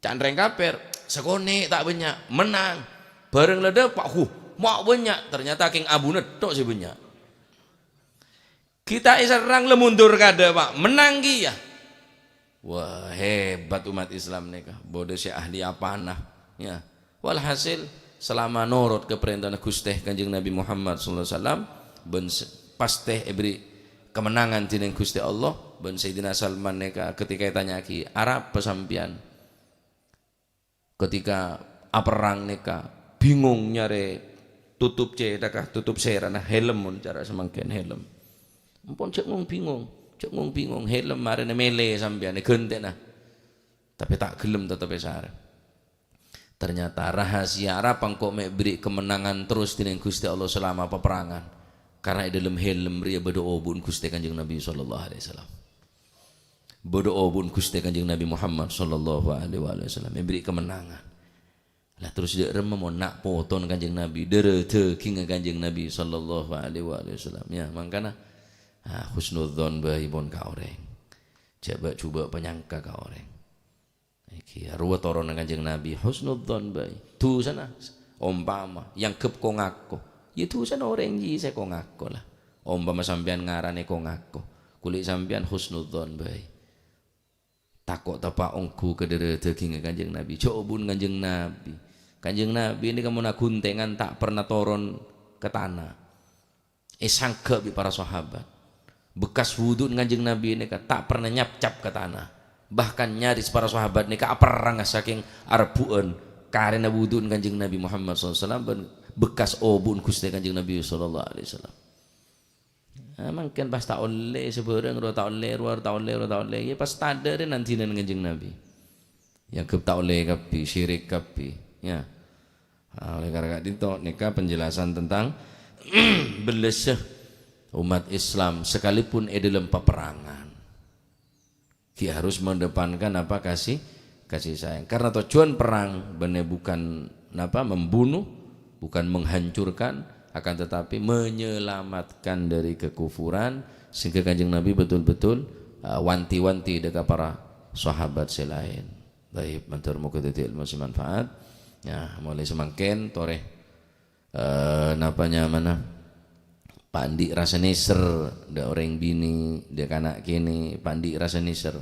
Can rèng kapèr, sakonè' ta' bânnya', mennang. Bhârâng la dâpa', huh, ma' bânnya', ternyata kèng abu nètto' sè bânnya'. Ghi' ta' èserrang la mundur kadâ', Pak, mennang kèya. Wah, hebat umat Islam nèka. Bâdâ sè ahli apana, ya. Walhasil, selama norot ka parèntana Ghustè Kanjeng Nabi Muhammad sallallahu alaihi wasallam, bân se-, pastè èberri' kemenangan dhinèng Ghustè Allah, bân Sayyidina Salman nèka ketika ètanya'aghi, "Arapa sampèyan?" Ketika aperrang nèka, bingung nyarè totop cèthagghâ, totop sèrana, helm mon cara samangkèn, helm. Ampon jhâ' ngong-bingong, jhâ' ngong-bingong, helm marèna mèlè sampèyan, èghântèna. Tapè ta' ghellem, tetep èsarè. Ternyata rahasia arapa engko' mè' èberri' kemenangan terros dhinèng Ghustè Allah selama paperangan. Karena è dâlem helm rèya bâdâ obu'en Ghustè Kanjeng Nabi sallallahu alaihi wasallam. Bâdâ obu'en Ghustè Kanjeng Nabi Muhammad sallallahu alaihi wasallam. Èberri' kemenangan. Lah terros dâ' remma mon na' poton Kanjeng Nabi, dârâ dhâgingnga Kanjeng Nabi sallallahu alaihi wasallam. Ya, mangkana, ah, husnudzon bhâi pon ka orèng. Jhâ' bâ'-jhubâ' panyangka ka orèng. Iki arowa toronanna Kanjeng Nabi, husnudzon bhâi. Dhusana, ompama, èangghep ko-ngako. Ya dhusana orèng jiyâ sè ko-ngako la. Ompama sampèyan ngaranè ko-ngako, kulâ sampèyan husnudzon bhâi. Tako' teppa' ongghu ka dârâ dhâgingnga Kanjeng Nabi. Jhâ' obu'en Kanjeng Nabi. Kanjeng Nabi nèka mon aghuntengan ta' pernah toron ka tana. Èsangghâ' bi' para sahabat. Bekas wudu'en Kanjeng Nabi nèka ta' pernah nyapcap ka tana. Bahkan nyaris para sahabat nèka aperrang sakèng arebbu'ân karena wudu'en Kanjeng Nabi Muhammad sallallahu alaihi wasallam bân bekas obu'en Ghustè Kanjeng Nabi sallallahu alaihi wasallam. Ah, mangkèn pas ta' ollè sabârâng, rowa ta' ollè, rowa ta' ollè, rowa ta' ollè. Ya, pas tadâ' rè nandinan Kanjeng Nabi. Èangghep ta' ollè kabbhi, syirik kabbhi. Ya. Ah, oleh karena itu, nèka penjelasan tentang bellessa umat Islam, sekalipun è dâlem paperangan. Ghi' harus mengedepankan apa? Kasih, kasih sayang. Karena tujuan perang bânnè bukan, napa, membunuh, bukan menghancurkan, akan tetapi menyelamatkan dari kekufuran, sehingga Kanjeng Nabi betul-betul, eh, wanti-wanti dâ' ka para sahabat sè laèn. Baik, mator moga dhâddhi ilmu sè manfaat. Ya, mulai samangkèn torè, eh, napa nyamana? Pa' andi' rasa nèser, dâ' orèng binè', dâ' kana' kènè', pa' andi' rasa nèser.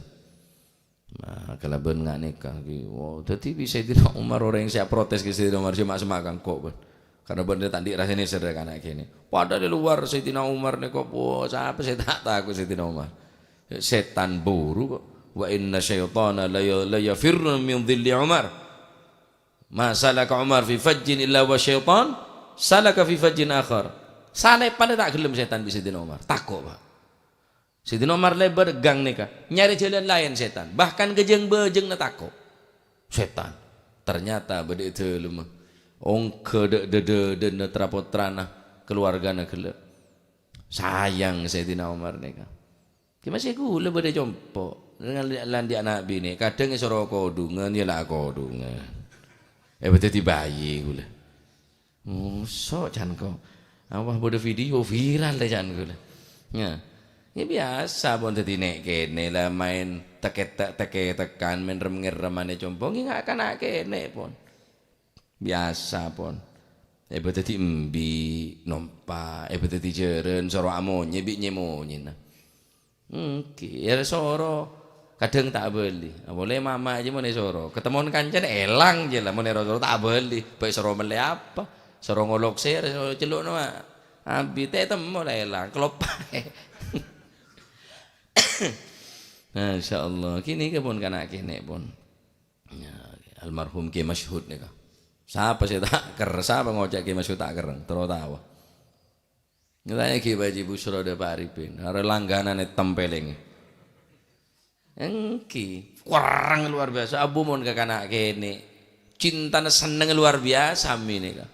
Nah, kalabân nga' nèka, ghi, wow, dhâddhi bi' Sayyidina Umar orèng sè aprotes ka Sayyidina Umar, sè ma'-, sè ma' kangko', bân. Karena bânnè ta' andi' rasa nèser dâ' kana' kènè'. Padahal di luar Sayyidina Umar nèka, wow, sapa sè ta' tako' Sayyidina Umar? Sètan buru kok. "Wa inna syaitana la ya-, la yafirru min dhilli Umar. Ma salaka Umar fi fajjin illa wa syaitan salaka fi fajjin akhar." Salèbhân ta' ghellem sètan bi' Sayyidina Umar. Tako', Pak. Sayyidina Umar lèbât è gang nèka, nyarè jhâlân laèn sètan. Bahkan ka jâng-bâjângnga tako'. Sètan. Ternyata bâdâ è dâlemma. Ongghâ dâ'-, dâ-, dâ-, dâ-, tra-pottrana, keluargana ghellâ'. Sayang Sayyidina Umar nèka. Ghi' masè ghulâ bâdâ compo'. Lan-, lan dhi' ana' binè', kadhâng èsoro kodhungan, ya la kodhungan. Èpadhâddhi bayi ghulâ. Moso', can ko. Apa bâdâ video viral dâ', can ghulâ. Ya. Ya biasa pon dhâddhi nè'-kènè' la maèn tekèt-, tekètekan, maèn rem-ngèrreman è compo'. Ngghi nga' kana' kènè' pon. Biasa pon. Èbâ dhâddhi embi', nompa', èbâ dhâddhi jhârân, soro amonyè bi' nyè-monyèna. Èngghi, ya soro, kadhâng ta' abâli. Apolè mama' jâ mon èsoro. Katemmowan kancana èlang jâ la, mon èsoro ta' abâli. Bâi soro mellè apa? Soro ngolok sèra, soro cellu'na ma-, abi, ta' ètemmo la èlang. Keloppaè. Masya Allah. Kènè' pon kana' kènè' pon. Ya, almarhum Kè Masyhud nèka. Sapa sè ta' ker-, sapa ngoca' Kè Masyhud ta' kerrèng? Terro tawa. Ngatanya Kè Haji Busro dâ' Pak Arifin. Arè langganan è tempeleng. Èngghi, kerrèng luar biasa. Abu mon ka kana' kènè'. Cintana senneng luar biasa, Ammi nèka.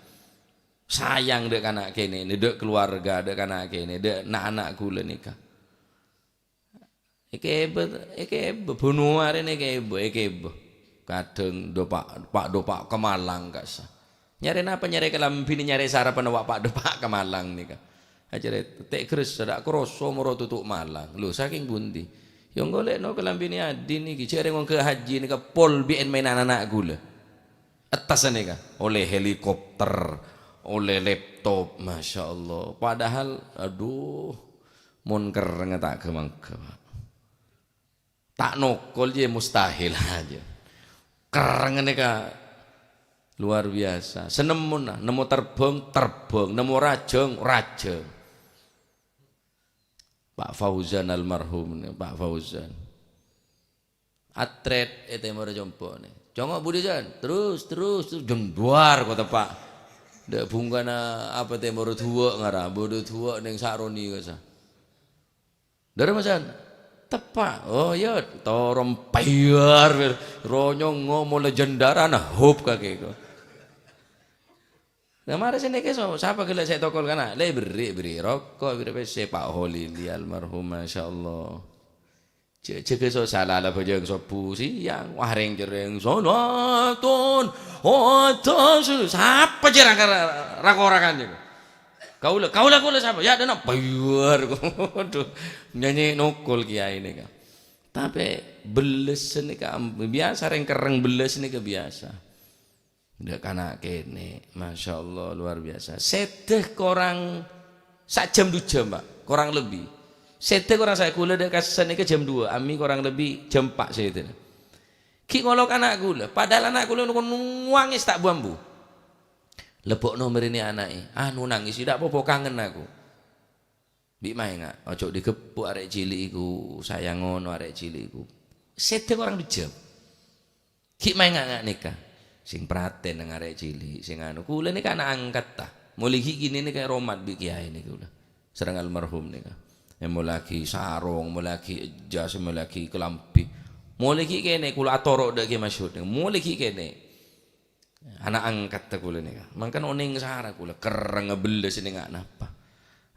Sayang dâ' kana' kènè', dâ' keluarga, dâ' kana' kènè', dâ' na'-ana' ghulâ nèka. Èkèbâ, èkèbâ, bhuno arèna èkèbâ, èkèbâ. Kadhâng dâpa', pa'-dâpa' ka Malang ka'issa. Nyarè napa? Nyarè kalambhina, nyarè sarapanna wa' pa'-dâpa' ka Malang nèka. Ajhârè, "Tè' ghressa, ta' kroso moro tutu' Malang." Lho, sakèng pundi? "Ya, golè'no kalambhina Adi nèka, jhâ' rèng ongghâ haji nèka pol bi'en mainan ana' ghulâ." Attas nèka, ollè helikopter, ollè laptop, Masya Allah. Padahal, aduh, mon kerrèngnga ta' ghâ-mangghâ, Pak. Ta' nokol jâ mustahil ajâ. Kerrèngnga nèka luar biasa. Sanemmona, nemmo terbang, terbang, nemmo rajâng, rajâng. Pak Fauzan almarhum, Pak Fauzan. Atret è tèmorra compo'na. "Congo' budi, San?" "Terus, terus, terus." Jembar ko teppa'. Dâ' bungkana apa tèmorra duwâ' ngara, bâdâ duwâ' neng Saroni ka'issa. "Dârâmma, San?" "Teppa'." "Oh, iyâ, torom pèyar, ronyong ngomo legendarana hop kakè ko." Nah, mara sè nèka so-, sapa ghellâ' sè tokol kana'? Lè, berri', berri' roko', berri' pèssè, Pak Holili almarhum, masyaallah. Jâ-, jâgâ so-, sala la bhâjâng sobbhu sèyang, wah rèng-cerrèng, "Shalatun, hotos." Sapa jâ ra-, ra-, ra-, rakorakan jâgâ? Kaulâ, kaulâ, kaulâ sapa? Ya, dâna, bayar. Waduh, nyanyi nokol kiai nèka. Tapè bellessa nèka, biasa rèng kerrèng bellessa nèka biasa. Dâ' kana' kènè', Masya Allah, luar biasa. Sèdhâ korang sajâm du jâm, Pak, korang lebbi. Sèdhâ korang sa-, kaulâ dâ' ka'issa nèka jâm duwâ', Ammi korang lebbi jâm empa' sèdhâna. Ghi' ngolok ana' kaulâ, padahal ana' kaulâ nangès ta' bu-ambu. Lebbo' nomerrè ana'è, anu nangès, "Tidak apa-apa, kangen aku." Bi' maènga', ojo digebbhu arè' cili' iku, sayang ngono arè' cili' iku. Sèdhâ korang du jâm. Ghi' maènga' nga' nèka. Sè pratèn neng arè' cili', sè anu. Kaulâ nèka ana' angkatta. Molaè ghi' kènè' nèka èromat bi' kiai nèka kaulâ. Sareng almarhum nèka. Èmolaè ghi' sarong, molaè ghi' jas, molaè ghi' kalambhi. Molaè ghi' kènè' kaulâ atoro' dâ' Kè Masyhud nèka. Molaè ghi' kènè'. Ana' angkatta kaulâ nèka. Mangkana onèng sara kaulâ, kerrèngnga bellessa nèka napa.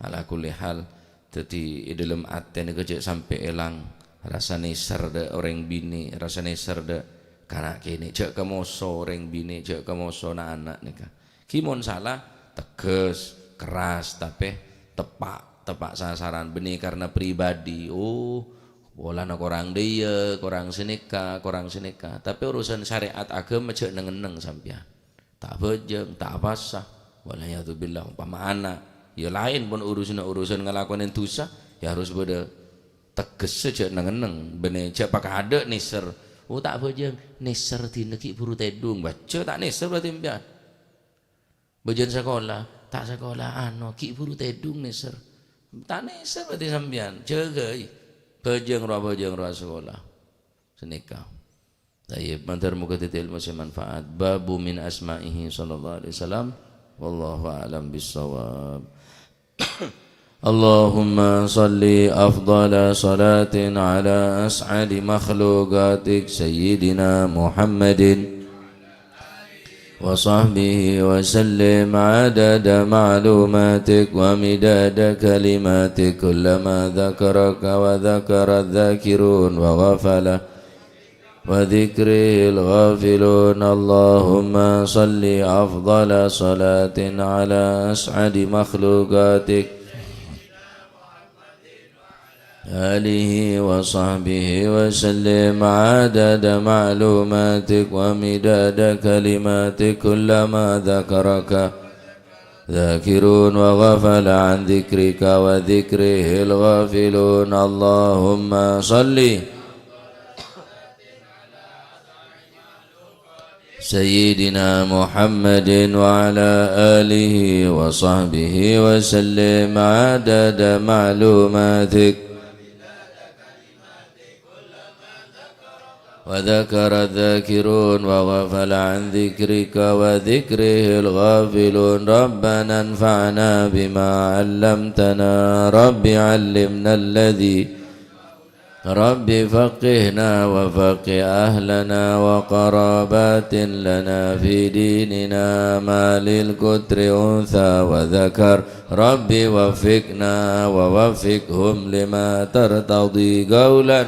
Ala kulli hal, dhâddhi è dhâlem atè nèka jhâ' sampè' èlang rasa nèser dâ' orèng binè', rasa nèser dâ' kana' kènè', jhâ' kamoso orèng binè', jhâ' kamoso na'-ana' nèka. Ghi' mon sala, tegas, keras, tapè teppa', teppa' sasaran, bânnè karna pribadi. Oh, polana korang dâ' iyâ, korang sanèka, korang sanèka. Tapè urusan syariat aghâma jhâ' neng-enneng sampèyan. Ta' abhâjâng, ta' apasa. Wal iyadzu billah, ompama ana'. Ya laèn pon urusanna urusan ngalakonè dhusa, ya harus bâdâ teggessa jhâ' neng-enneng. Bânnè jhâ' pakadâ' nèser. Oh, ta' abhâjâng, nèser dina ghi' bhuru tèdung. Bâjâ ta' nèser berarti sampèyan. Bâjâna sakola, ta' sakola, ano, ghi' bhuru tèdung nèser. Ta' nèser berarti sampèyan, jâgâi. Bhâjâng rowa, bhâjâng rowa sakola. Sanèka. Thayyib, mandhâr moghâ dhâddhi èlmo sè manfaat. Babu min asma'ihi sallallahu alaihi wasallam. Wallahu a'lam bissawab. Allahumma salli afdhala salatin ala as'adi makhluqatik Sayyidina Muhammadin wa sahbihi wa sallim adada ma'lumatik wa midada kalimatik kullama dzakaraka wa dzakara dzakirun wa ghafala وذكره الغافلون. اللهم صل أفضل صلاة على أسعد مخلوقاتك آله وصحبه وسلم عدد معلوماتك ومداد كلماتك كلما ذكرك ذاكرون وغفل عن ذكرك وذكره الغافلون. اللهم صل سيدنا محمد وعلى آله وصحبه وسلم عدد معلوماتك. وذكر الذاكرون وغفل عن ذكرك وذكره الغافلون. ربنا انفعنا بما علمتنا. رب علمنا الذي رب فقهنا وفقه أهلنا وقرابات لنا في ديننا ما للكتر أنثى وذكر. رب وفقنا ووفقهم لما ترتضي قولا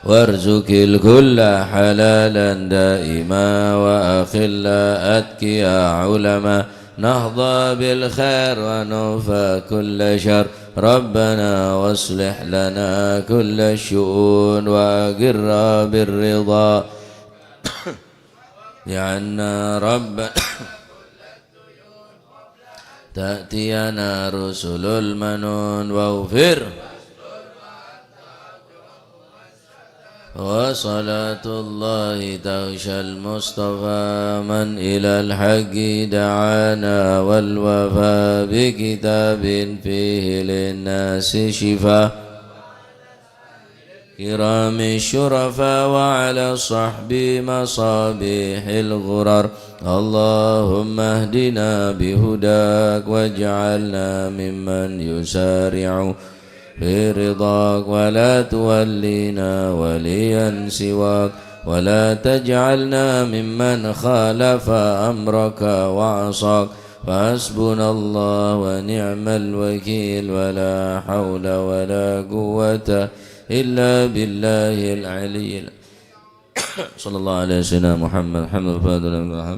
وارزق الكل حلالا دائما وأخلا أتقيا علما نحظى بالخير ونوفى كل شر. ربنا واصلح لنا كل الشؤون وأقرا بالرضا عنا ربنا تأتينا رسل المنون واغفر. وصلاة الله تغشى المصطفى من إلى الحق دعانا والوفاء بكتاب فيه للناس شفاء كرام الشرفاء وعلى الصحب مصابيح الغرر. اللهم اهدنا بهداك واجعلنا ممن يسارع في رضاك ولا تولينا وليا سواك ولا تجعلنا ممن خالف أمرك وعصاك. فحسبنا الله ونعم الوكيل ولا حول ولا قوة إلا بالله العلي العظيم. صلى الله على سيدنا محمد. حمد الفاتحة.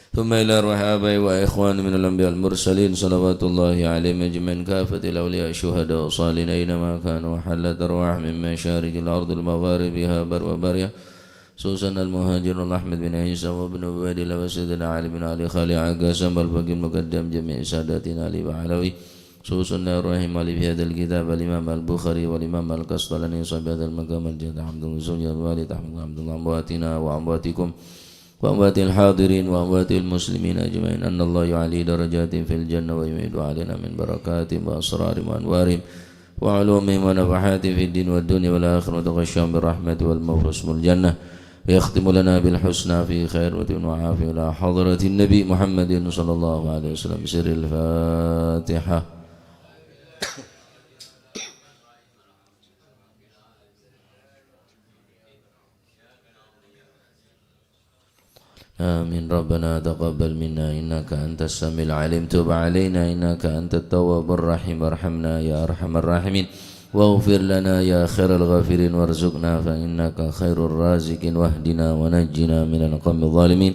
ثم إلى أرواح آبائي وإخواني من الأنبياء المرسلين صلوات الله عليهم أجمعين كافة الأولياء الشهداء الصالحين أينما كانوا وحلت أرواحهم من مشارق الأرض لمغاربها بر وبرها خصوصا المهاجرون أحمد بن عيسى وابن عبيد الله وسيدنا علي بن علي خليل عكاظ والباقي المقدم جميع ساداتنا علي وعلوي خصوصا أرواحهم علي في هذا الكتاب الإمام البخاري والإمام القسطلاني صاحب هذا المقام الجليل حمد الرسول يا الوالي تحمد حمد أمواتنا وأمواتكم وأموات الحاضرين وأموات المسلمين أجمعين أن الله يعلي درجاتهم في الجنة ويمد علينا من بركاتهم وأسرارهم وأنوارهم وعلومهم ونفحاتهم في الدين والدنيا والآخرة وتغشاهم بالرحمة والمغفرة واسم الجنة ويختم لنا بالحسنى في خير وعافية إلى حضرة النبي محمد صلى الله عليه وسلم بسر الفاتحة. آمين. ربنا تقبل منا إنك أنت السميع العليم. تب علينا إنك أنت التواب الرحيم. وارحمنا يا أرحم الراحمين. واغفر لنا يا خير الغافرين. وارزقنا فإنك خير الرازقين. واهدنا ونجنا من القوم الظالمين.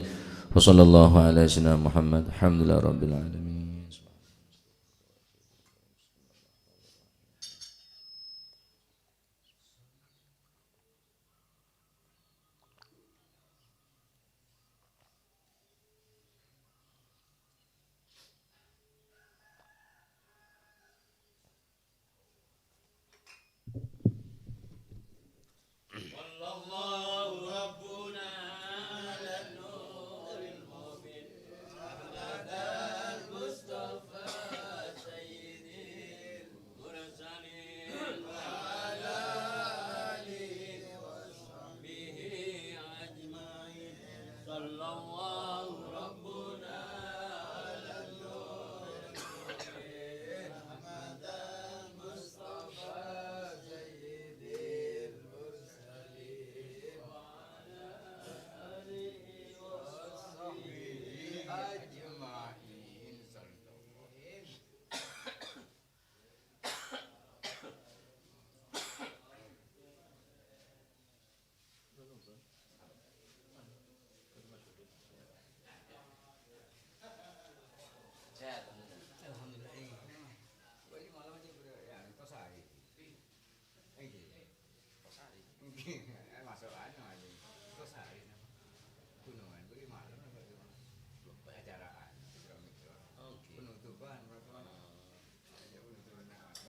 وصلى الله على سيدنا محمد. الحمد لله رب العالمين.